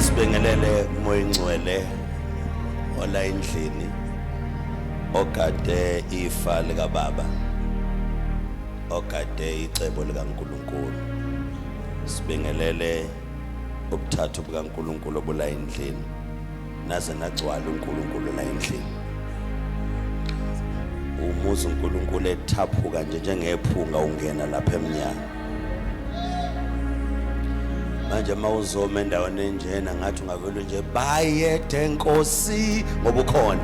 Sibingelele uMoya Ingcwele ola endlini ogade ifa lika baba, ogade icebo likaNkuluNkulu. Sibingelele ubuthathu bukaNkuluNkulu obula endlini, naze nagcwala uNkulunkulu la endlini. Umuzi uNkulunkulu ethaphuka nje njengephunga ungena lapha emnyango. Manje uma uzoma endaweni enjena ngathi ungavele nje bayede Nkosi ngoba ukhona.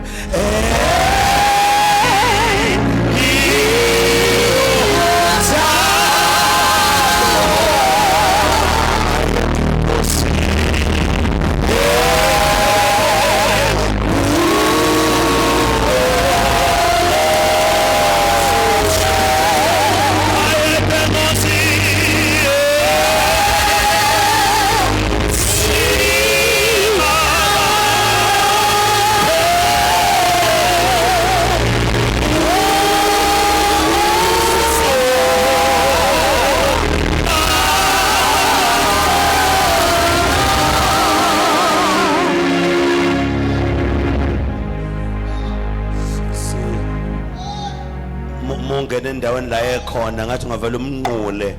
Mungena endaweni la ekhona ngathi ungavele umnqule,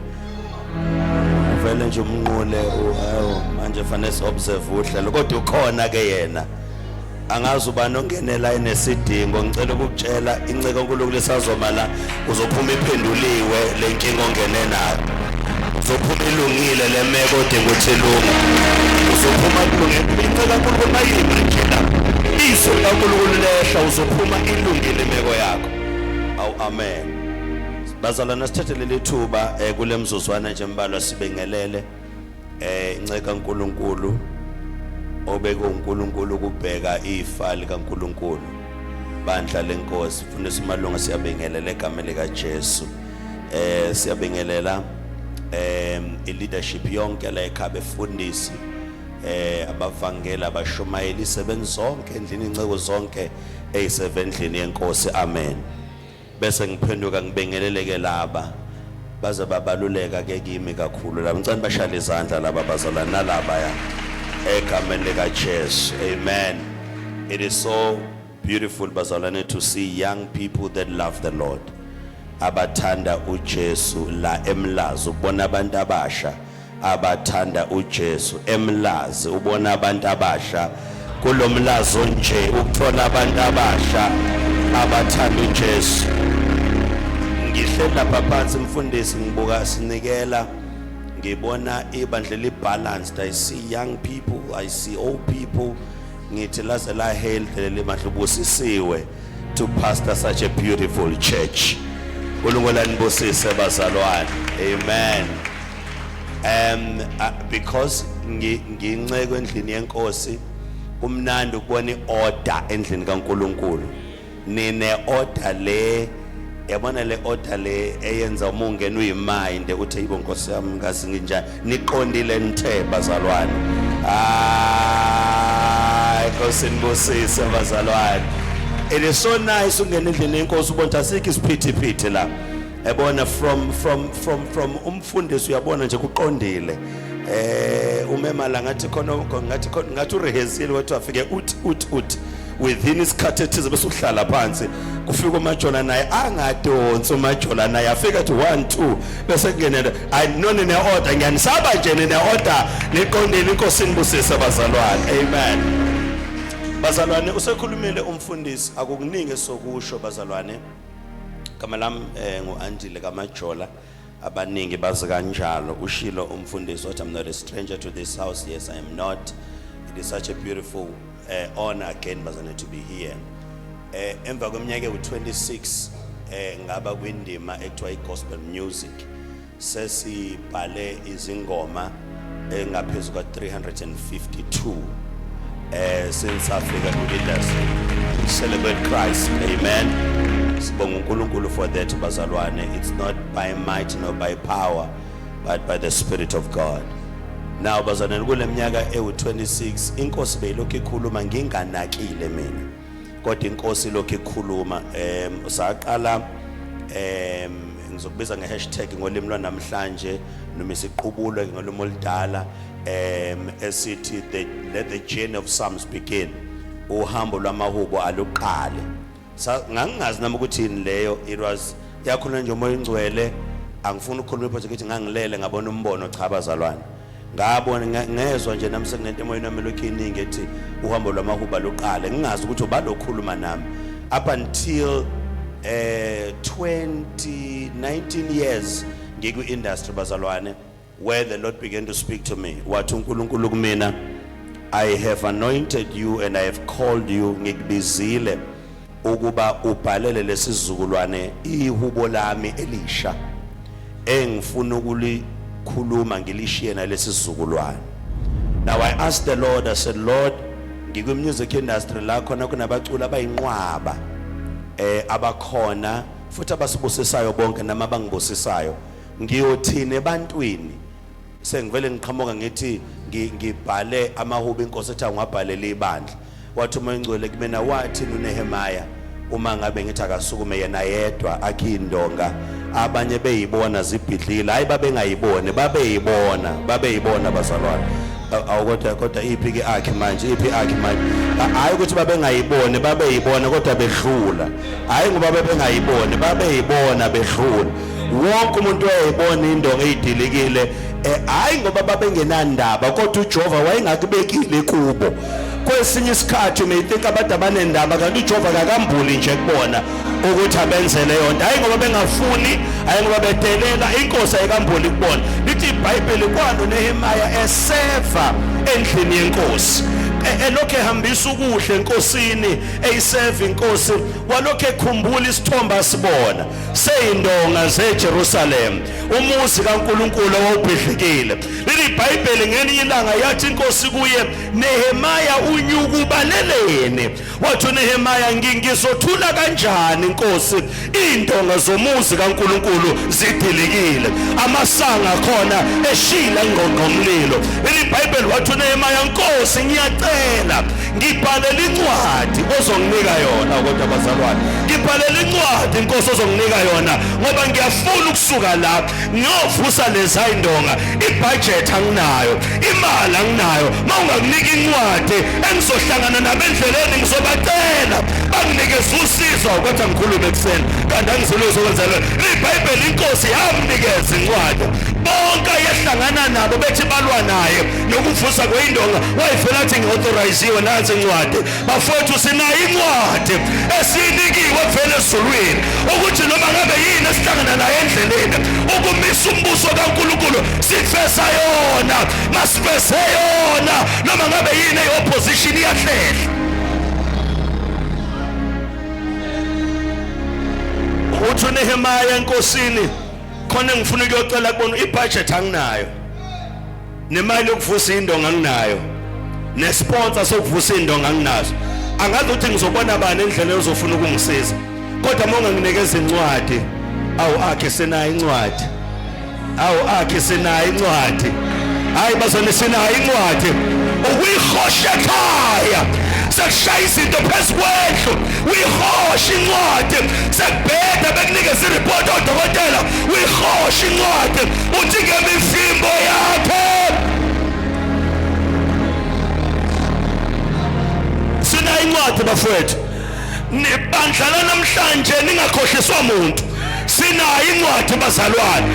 uvele nje umnqule. Hawu, manje fanele si-observe uhlelo, kodwa ukhona ke yena. Angazi ubani ongenela enesidingo. Ngicela ukukutshela, inceko enkulu isazoma la, uzophuma iphenduliwe le nkinga ongene nayo, uzophuma ilungile le meko odinga ukuthi ilunge, uzophuma kulungile. Inceko kaNkulunkulu mayima nje la, izwi likaNkulunkulu lehla, uzophuma ilungile imeko yakho. Awu, amen. Bazalwane, sithathe leli thuba kule mzuzwana nje mbalwa sibingelele inceka kaNkulunkulu obeke uNkulunkulu ukubheka ifa likaNkulunkulu, bandla lenkosi. Mfundisi Malunga, siyabingelela egameni lika Jesu. Siyabingelela i-leadership yonke la ekhaya, befundisi, abavangeli, abashumayeli, isebenzi zonke endlini, inceko zonke eyisevendlini yenkosi. Amen. Bese ngiphenduka ngibingeleleke laba baze babaluleka ke kimi kakhulu laba. Ngicela bashale izandla laba bazalwane nalaba ya, egameni lika Jesu. Amen. It is so beautiful, bazalwane, to see young people that love the Lord, abathanda uJesu la eMlazi. Ukubona abantu abasha abathanda uJesu eMlazi, ubona abantu abasha kulomlazo nje, ukuthola abantu abasha abathanda uJesu. Ngihleli lapha phansi, mfundisi, ngibuka sinikela, ngibona ibandla li balanced. I see young people, I see old people. Ngithi laze la healthy leli bandla. Ubusisiwe to pastor such a beautiful church. uNkulunkulu anibusise, bazalwane. Amen. Because nginceko endlini yenkosi, kumnandi ukubona iorder endlini kaNkuluNkulu. Nine order le, yabona le order le eyenza uma ungena uyimind uthi, "Yibo Nkosi yami, ngazi nginjani." Niqondile nithe, bazalwane. Hayi, Nkosi nibusise, bazalwane. It is so nice ungena endlini yenkosi ubona asikho isiphithiphithi la. Ebona from umfundisi, uyabona nje kuqondile. Umema la ngathi khona, ngathi khona, ngathi urehezile, wathi afike uthi uthi uthi within isikhathi ethize bese uhlala phansi. Kufika uMajola naye, angadonsi uMajola naye, afika athi 1 2 bese kungenela. Ayi noni ne order, ngiyanisaba nje, nine order, niqondile. Inkosi inibusise, bazalwane. Amen. Bazalwane, usekhulumile umfundisi, akukuningi sokusho, bazalwane. Gama lami ngu-Andile kaMajola, abaningi bazi kanjalo. Ushilo umfundisi wathi I'm not a stranger to this house. Yes, I am not. It is such a beautiful honor again, bazalwane, to be here. Emva kweminyaka ewu-26 ngaba kwindima ekuthiwa i-gospel music, sesibhale izingoma engaphezu kwa-352 since afika ku-industry. Celebrate Christ. Amen. Sibonga uNkulunkulu for that, bazalwane. It's not by might nor by power, but by the Spirit of God. Now, bazalwane, kule minyaka ewu-26 inkosi beyilokhu ikhuluma nginganakile mina, kodwa inkosi lokhu ikhuluma. Saqala, ngizokubiza nge-hashtag ngolimi lwanamhlanje noma isiqubulo ngolimi oludala. Esithi the let the journey of Psalms begin, uhambo lwamahubo aluqale. Ngangingazi nami ukuthi yini leyo. It was yakhuluma nje uMoya oNgcwele. Angifuni ukukhuluma iphutha ukuthi ngangilele ngabona umbono. Cha bazalwane, ngabona ngezwa nje nami sekunento emoyeni wami lokhu iningi ethi uhambo lwamahubo aluqale, ngingazi ukuthi ubalokhuluma nami up until 20 19 years ngiku-industry bazalwane, where the Lord began to speak to me. Wathi uNkulunkulu kumina, "I have anointed you and I have called you, ngikubizile ukuba ubhalele lesizukulwane ihubo lami elisha engifuna ukulikhuluma ngilishiye nalesizukulwane." Now I asked the Lord, I said, "Lord, ngikwi music industry la khona kunabaculi abayinqwaba abakhona futhi abasibusisayo bonke nama abangibusisayo. Ngiyothini ebantwini sengivele ngiqhamuka ngithi ngibhale amahubo inkosi ethi angwabhalela ibandla?" Wathi uMoya oNgcwele kumina, wathi uNehemiah uma ngabe ngithi akasukume yena yedwa akhe indonga abanye beyibona zibhidlile? Hayi, babengayiboni, babeyibona, babeyibona bazalwane. Awu kodwa iphi ke akhe manje, iphi akhe manje? Hayi ukuthi babengayiboni, babeyibona kodwa bedlula. Hayi ngoba bebengayiboni, babeyibona bedlula. Wonke umuntu wayeyibona indonga eyidilikile. Hayi ngoba babengenandaba, kodwa uJehova wayengakubekile kubo. Kwesinye isikhathi you may think abantu abanendaba, kanti uJehova kakambuli nje kubona ukuthi abenzele yonto. Hayi ngoba bengafuni, hayi ngoba bedelela, inkosi ayikambuli kubona. Lithi iBhayibheli kwano Nehemiah eseva endlini yenkosi, elokhu ehambisa ukudla enkosini, eyiseva inkosi, walokhu ekhumbula isithombe asibona seyindonga zeJerusalem, umuzi kaNkuluNkulu owawubhidlikile. Leli iBhayibheli, ngelinye ilanga yathi inkosi kuye, "Nehemiah, unyukubaleleni?" Wathi uNehemiah, "Ngizothula kanjani inkosi, indonga zomuzi kaNkuluNkulu zidilikile, amasanga khona eshila ngqongqomlilo?" Leli iBhayibheli, wathi uNehemiah, "Nkosi, ngiyacela ngibhalela incwadi ozonginika yona. Kodwa bazalwane, ngibhalela incwadi inkosi ozonginika yona, ngoba ngiyafuna ukusuka la ngiyovusa leza indonga. Ibudget anginayo, imali anginayo. Mawungakunika incwadi engizohlangana nabo endleleni, ngizobacela banginikeze usizo." Kodwa ngikhulume ekuseni kanti angizulu uzokwenza lo. IBhayibheli, inkosi yamnikeza incwadi. Bonke ayehlangana nabo bethi balwa naye nokuvusa kweyindonga, wayevela athi, "Ngi-authoriziwe, nansi incwadi." Bafowethu, sinayo incwadi esiyinikiwe kuvela ezulwini ukuthi noma ngabe yini esihlangana nayo endleleni ukumisa umbuso kaNkulunkulu, sifesa yona, masifese yona. Noma ngabe yini eyi-opposition, iyahlehla. Uthi uNehemiah enkosini, "Khona engifuna ukuyocela kubona, ibudget anginayo, nemali yokuvusa indonga anginayo, nesponsor sokuvusa indonga anginazo. Angazi ukuthi ngizobona bani endleleni ozofuna ukungisiza, kodwa uma unganginikeza incwadi." Awu akhe, senayo incwadi. Awu akhe, sinayo incwadi. Hayi bazone, sinayo incwadi. Ukuyihosha ekhaya sekushaya izinto phezu kwendlu, uyihosha incwadi. Sekubheda, bekunikeza ireport odokotela, uyihosha incwadi, uthi ngemivimbo yakhe sinayo incwadi. Bafowethu, nibandla namhlanje, ningakhohliswa muntu, sinayo incwadi bazalwane.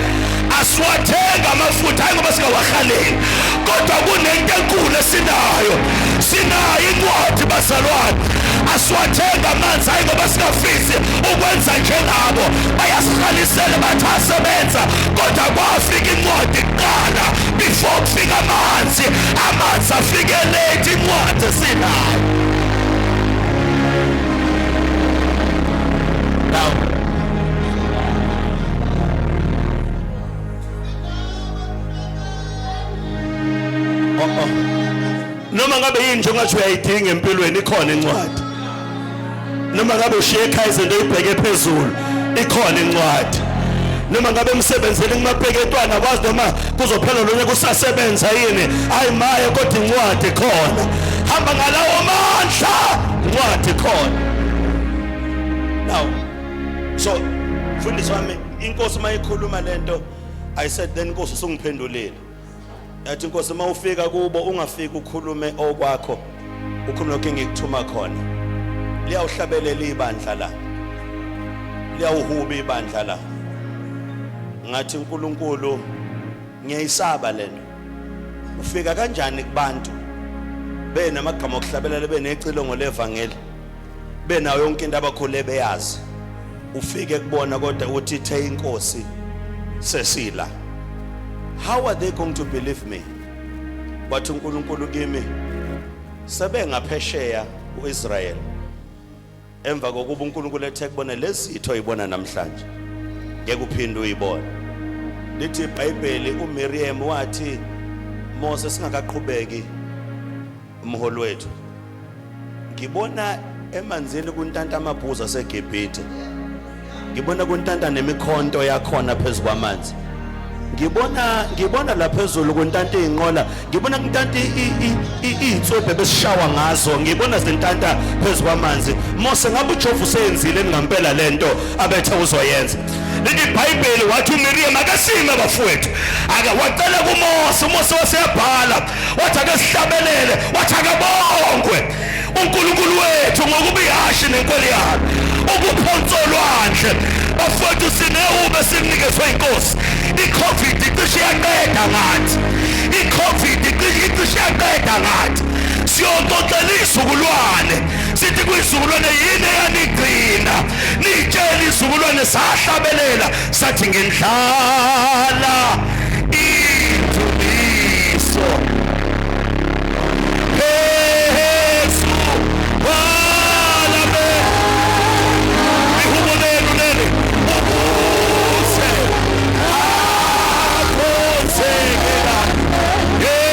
Asiwathenga amafutha, hayi ngoba singawahaleli, kodwa kunento enkulu esinayo, sinayo incwadi bazalwane. Asiwathenga amanzi, hayi ngoba singafisi ukwenza njengabo, bayasihalisela bathi asebenza, kodwa kwafika incwadi kuqala before kufika amanzi. Amanzi afike late, incwadi sinayo. Now oh. Noma ngabe yini nje ongathi uyayidinga empilweni, ikhona incwadi. Noma ngabe ushiye ekhaya izinto oyibheke phezulu, ikhona incwadi. Noma ngabe emsebenzini kumapeketwana, akwazi noma kuzophela lo nyaka usasebenza yini, hayi maye, kodwa incwadi khona. Hamba ngalawo mandla, incwadi khona. Now so mfundisi wami, inkosi mayikhuluma lento, I said then, "Inkosi, usungiphendulile." Yathi inkosi, uma ufika kubo ungafiki ukhulume okwakho, ukhulume lokho engikuthuma khona. Liyawuhlabelela ibandla la, liyawuhuba ibandla la. Ngathi, uNkulunkulu, ngiyayisaba lento. Ufika kanjani kubantu benamagama okuhlabelela, benecilongo levangeli, benayo yonke into abakhule beyazi, ufike kubona kodwa uthi ithe inkosi sesila? How are they going to believe me? Wathi uNkulunkulu kimi, sebengaphesheya uIsrael emva kokuba uNkulunkulu ethe kubona, lezitho oyibona namhlanje ngeke uphinde uyibone. Lithi iBhayibheli uMiriam wathi, Mose, singakaqhubeki umholi wethu, ngibona emanzini kuntanta amabhuzu aseGibhithe, ngibona kuntanta nemikhonto yakhona phezu kwamanzi, ngibona la phezulu kuntanta izinqola, ngibona kuntanta iy'nswebhe besishawa ngazo, ngibona zintanta phezu kwamanzi. Mose, ngabe uJehova useyenzile ngampela lento abethe uzoyenza? Lithi iBhayibheli wathi uMiriam akasime, bafowethu, ake wacela kuMose. UMose waseyabhala, wathi ake sihlabelele, wathi akabongwe uNkulunkulu wethu ngokuba ihashi nenkweli yalo ukuphonsa olwandle. Bafowethu, sinewube simnikezwe inkosi. I-COVID icishe yaqeda ngathi, i-COVID icishe yaqeda ngathi. Siyoxoxela izizukulwane, sithi kwizizukulwane, yini eyanigcina? Nitshela izizukulwane, sahlabelela sathi ngendlala indumiso phezu kwalabe. Ihubo lenu leli, ukuze akhonzekela. Yebo,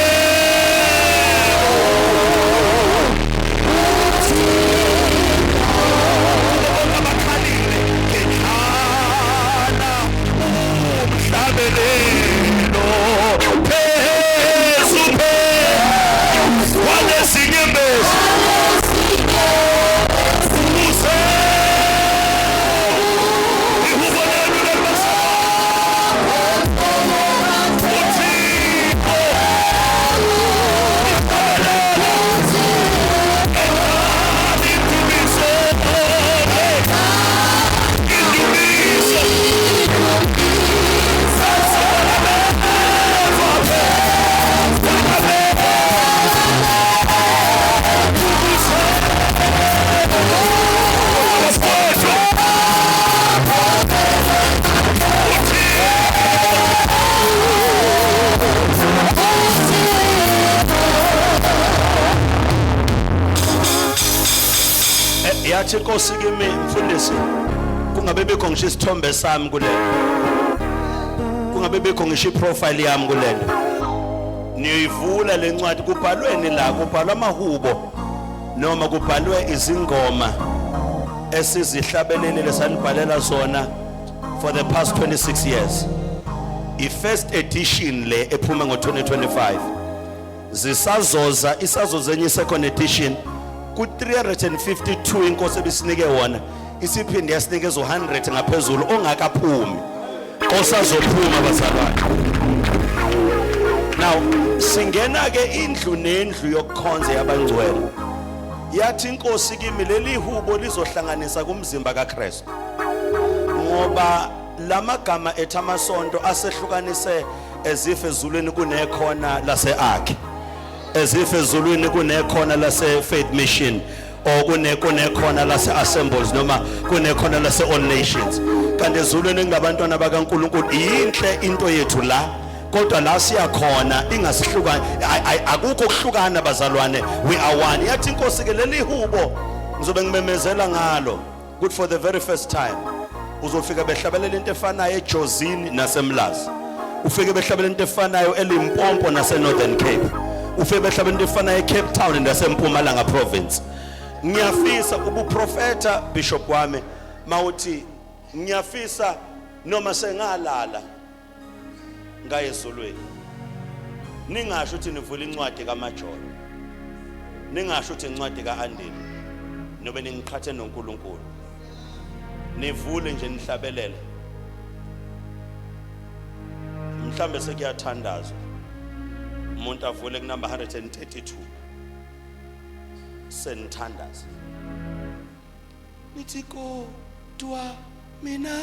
bonke abakhalile ngendlala umhlabelelo phezu phezu kwalezinyembezi ukuze ihubo lenu leli uThixo ihlabelele indumiso, indumiso. Yathi inkosi kimi, mfundisi, kungabe bikho ngisho isithombe sami kulento, kungabe bikho ngisho iprofile yami kulento. Niyivula lencwadi, kubhalweni la? Kubhalwa amahubo noma kubhalwe izingoma esizihlabelelile, sanibhalela zona for the past 26 years. I-first edition le ephume ngo-2025, zisazoza, isazoza enye second edition ku-352 inkosi ebisinike wona. Isiphinde yasinikeza u-100 ngaphezulu ongakaphumi, osazophuma, bazalwane. Now singena ke indlu nendlu yokukhonza yabangcwele. Yathi inkosi kimi, leli hubo lizohlanganisa kumzimba kaKristu, ngoba lamagama ethi amasonto asehlukanise ezife ezulwini kunekhona lase-akhe, ezife ezulwini kunekhona lase Faith Mission, or kunekhona lase Assemblies, noma kunekhona lase All Nations, kanti ezulwini ngabantwana bakaNkulunkulu. Yinhle into yethu la, kodwa la siyakhona ingasihlukani. Akukho ukuhlukana, bazalwane, we are one. Yathi inkosi ke, leli hubo ngizobe ngimemezela ngalo ukuthi for the very first time uzofika behlabelela into efanayo eJozini naseMlazi, ufike behlabelela into efanayo eLimpopo nase-Northern Cape, ufike behlabelela into efanayo eCape Town naseMpumalanga Province. Ngiyafisa ubuprofeta, bishop wami, mawuthi ngiyafisa noma sengalala ngaye ezulwini, ningasho ukuthi nivula incwadi kaMajolo, ningasho ukuthi incwadi kaAndile, nobe ningiqhathe noNkulunkulu, nivule nje nihlabelele. Mhlambe sekuyathandazwa. Umuntu avule kunumber 132. Senithandaza. Nithi kodwa mina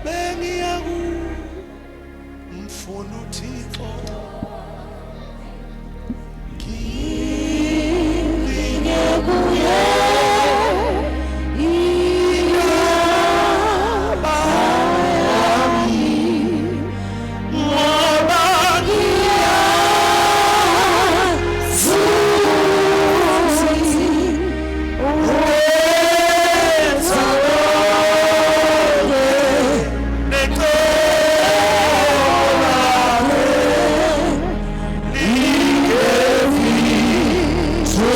bengiyaku mfuna uThixo Nginge kuye indaba yami ngoba ngiyazi ukuthi wenza konke necebo lakhe lingefihlwe.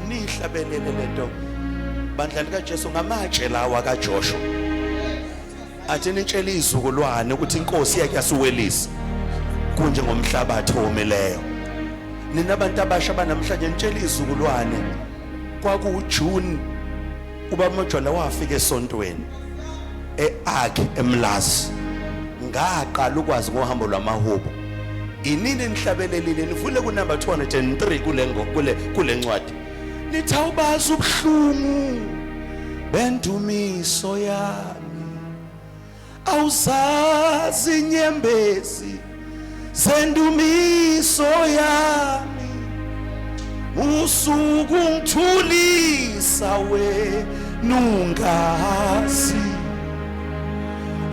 Nihlabelele lento bandla likaJesu ngamatshe lawa kaJoshua. Athi nitshele izizukulwane ukuthi inkosi yake yasiwelisa kunjengomhlabathi owomileyo. Nina abantu abasha banamhlanje nitshele izizukulwane kwakuJune uBaba Majola wafika esontweni eArk eMlazi, ngaqala ukwazi ngohambo lwamahubo. Inini nihlabelelile nivule ku number 203 kule kule kule ncwadi, nithi awubazi ubuhlungu bendumiso yami, awuzazi inyembezi zendumiso yami, usuku ngithulisa wena ungazi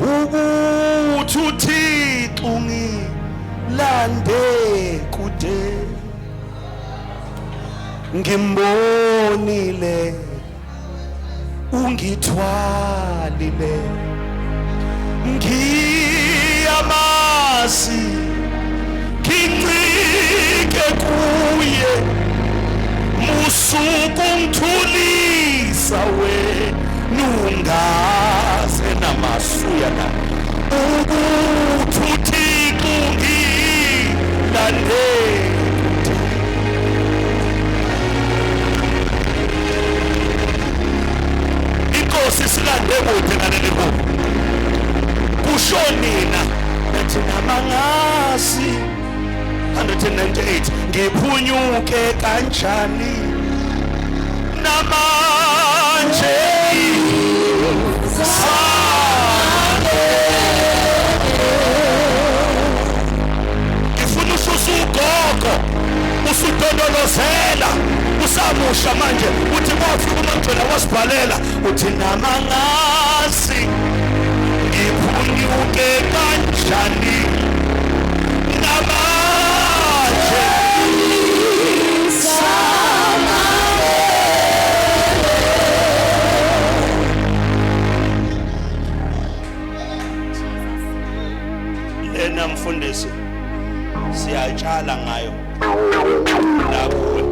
ukuthi uThixo ungilande kude, ngimbonile ungithwalile, ngiyamazi ngincike kuye, musuku ngithulisa wena ungaze namasuya la ukuthi uThixo ungilande. Inkosi silande kude ngaleli hubo, kusho nina nathi namangazi 198 ngiphunyuke kanjani namanje sale. Ngifuna ususa ugogo usudondolozela usamusha manje, uthi kwafika uMajola wasibhalela uthi namangazi ngiphunyuke kanjani namanje. Lena mfundisi siyatshala ngayo la kuwe.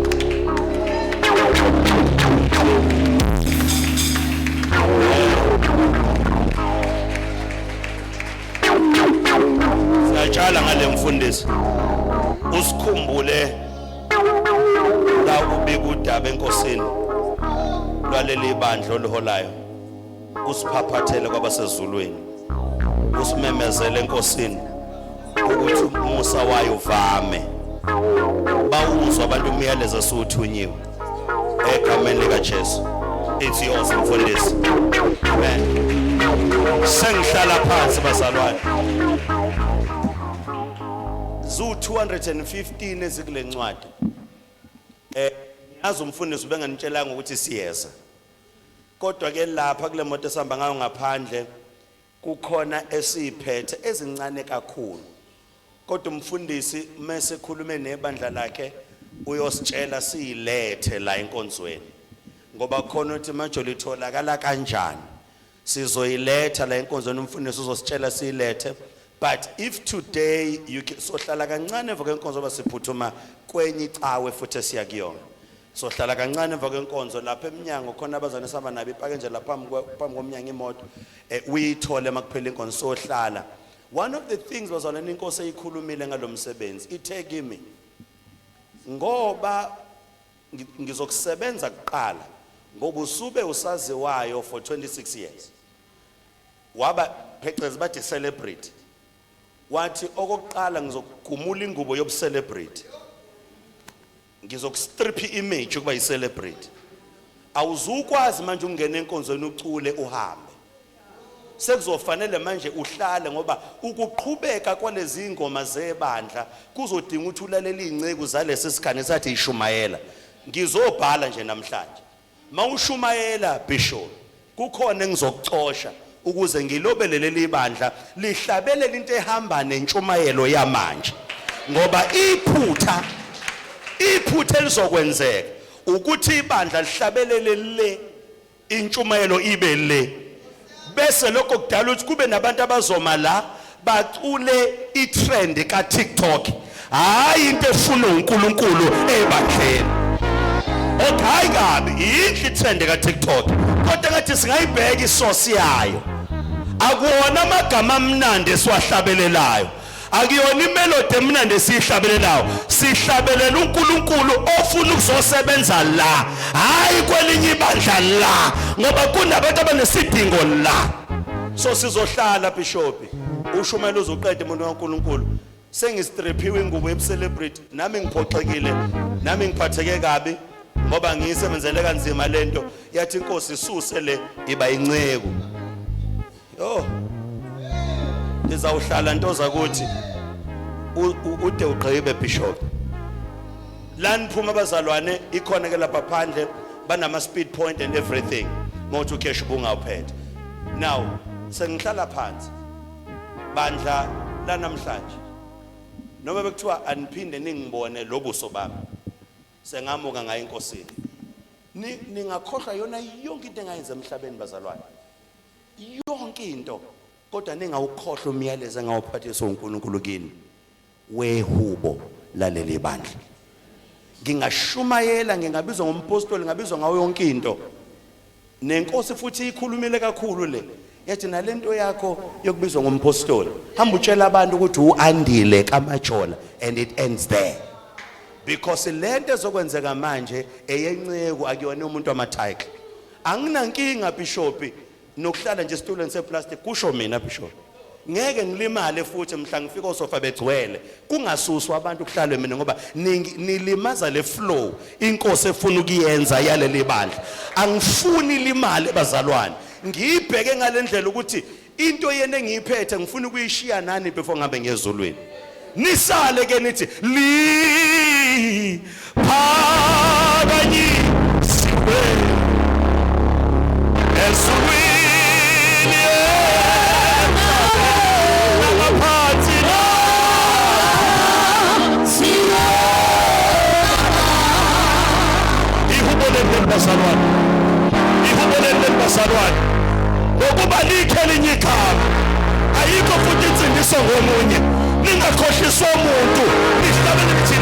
Siyatshala ngale mfundisi, usikhumbule la ubika udaba enkosini lwaleli bandla oliholayo, usiphaphathele kwabasezulwini, usimemezele enkosini ukuthi umusa wayo uvame bawuzwa abantu umyalezo esiwuthunyiwe egameni likaJesu. It's yours mfundisi. Amen. Sengihlala phansi bazalwane. Zu 215 ezikule ncwadi. Ngiyazi umfundisi ubenganitshelanga ukuthi siyeza, kodwa ke lapha kule moto esihamba ngayo ngaphandle kukhona esiphethe ezincane kakhulu, kodwa umfundisi mase khulume nebandla lakhe uyositshela siyilethe la enkonzweni, ngoba khona uthi manje litholakala kanjani. Sizoyiletha la enkonzweni, umfundisi uzositshela siyilethe. But if today you can, sohlala kancane emva kwenkonzo ngoba siphuthuma kwenye icawe futhi esiya kuyona. Sohlala kancane emva kwenkonzo lapha eminyango, khona abazane saba nabo ipake nje lapha phambi komnyango imoto, uyithole makuphela inkonzo sohlala. One of the things bazalwane inkosi eyikhulumile ngalomsebenzi, ithe kimi ngoba ngizokusebenza kuqala Ngoba usube usaziwayo for 26 years, waba phecelezi bathi celebrity. Wathi okokuqala ngizokugumula ingubo yobucelebrity, ngizokustrip image ukuba yi-celebrity. Awuzukwazi manje ukungena enkonzweni ucule uhambe, sekuzofanele manje uhlale, ngoba ukuqhubeka kwalezi ngoma zebandla kuzodinga ukuthi ulalele izinceku zalesi sikhane sathi ishumayela. Ngizobhala nje namhlanje, mawushumayela bishop, kukhona engizokucosha ukuze ngilobele leli bandla lihlabelele into ehamba nentshumayelo yamanje, ngoba iphutha elizokwenzeka ukuthi ibandla lihlabelele le intshumayelo ibe le, bese lokho kudala ukuthi kube nabantu abazoma la bacule itrend ka TikTok, hayi into efuna uNkulunkulu ebandleni. Okay, hayi kabi, yinhle itrend ka TikTok, kodwa ngathi singayibheka isource yayo. Akuwona amagama amnandi esiwahlabelelayo, akuyona imelody emnandi esiyihlabelelayo. Sihlabelela uNkulunkulu ofuna ukuzosebenza la, hayi kwelinye ibandla la, ngoba kunabantu abanesidingo la. So sizohlala bishop, ushumela uzoqeda umuntu kaNkulunkulu. Sengistriphiwe ingubo yobucelebrity, nami ngiphoxekile, nami ngiphatheke kabi, ngoba ngiyisebenzele kanzima lento. Yathi inkosi isuse le, iba inceku. Yo, ngizawuhlala nto zakuthi ude ugqibe bishop. La niphuma abazalwane, ikhona ke lapha phandle, banama speed point and everything, mawuthi ucash ubungawuphethe. Now sengihlala phansi, bandla la namhlanje, noma bekuthiwa aniphinde ningibone lobuso bami, sengamuka ngayo enkosini. Ningakhohlwa yona yonke into engayenza emhlabeni bazalwane, yonke into, kodwa ningawukhohlwa umyalezo engawuphathiswa uNkulunkulu kini wehubo laleli bandla. Ngingashumayela, ngingabizwa ngompostoli, ngabizwa ngawo yonke into, nenkosi futhi ikhulumile kakhulu le, yathi nalento yakho yokubizwa ngompostoli, hamba utshela abantu ukuthi uAndile kaMajola, and it ends there, because lento ezokwenzeka manje eyenceku, akuyona umuntu wama-title. Anginankinga bishop nokuhlala nje esitulweni seplastic, kusho mina bishop, ngeke ngilimale futhi mhla ngifika osofa begcwele, kungasuswa abantu kuhlalwe mina, ngoba nilimaza le flow inkosi efuna ukuyenza yaleli bandla. Angifuni limale bazalwane, ngiyibheke ngalendlela ukuthi into yena engiyiphethe ngifuna ukuyishiya nani before ngihambe ngezulwini. Nisale ke nithi li phakanyisiwe ezulwini nangaphansi. Ihubo leli bazalwane, ihubo leli bazalwane, ngokuba likhe elinye igama, ayikho futhi insindiso ngomunye. Ningakhohliswa umuntu, nihlabele nithi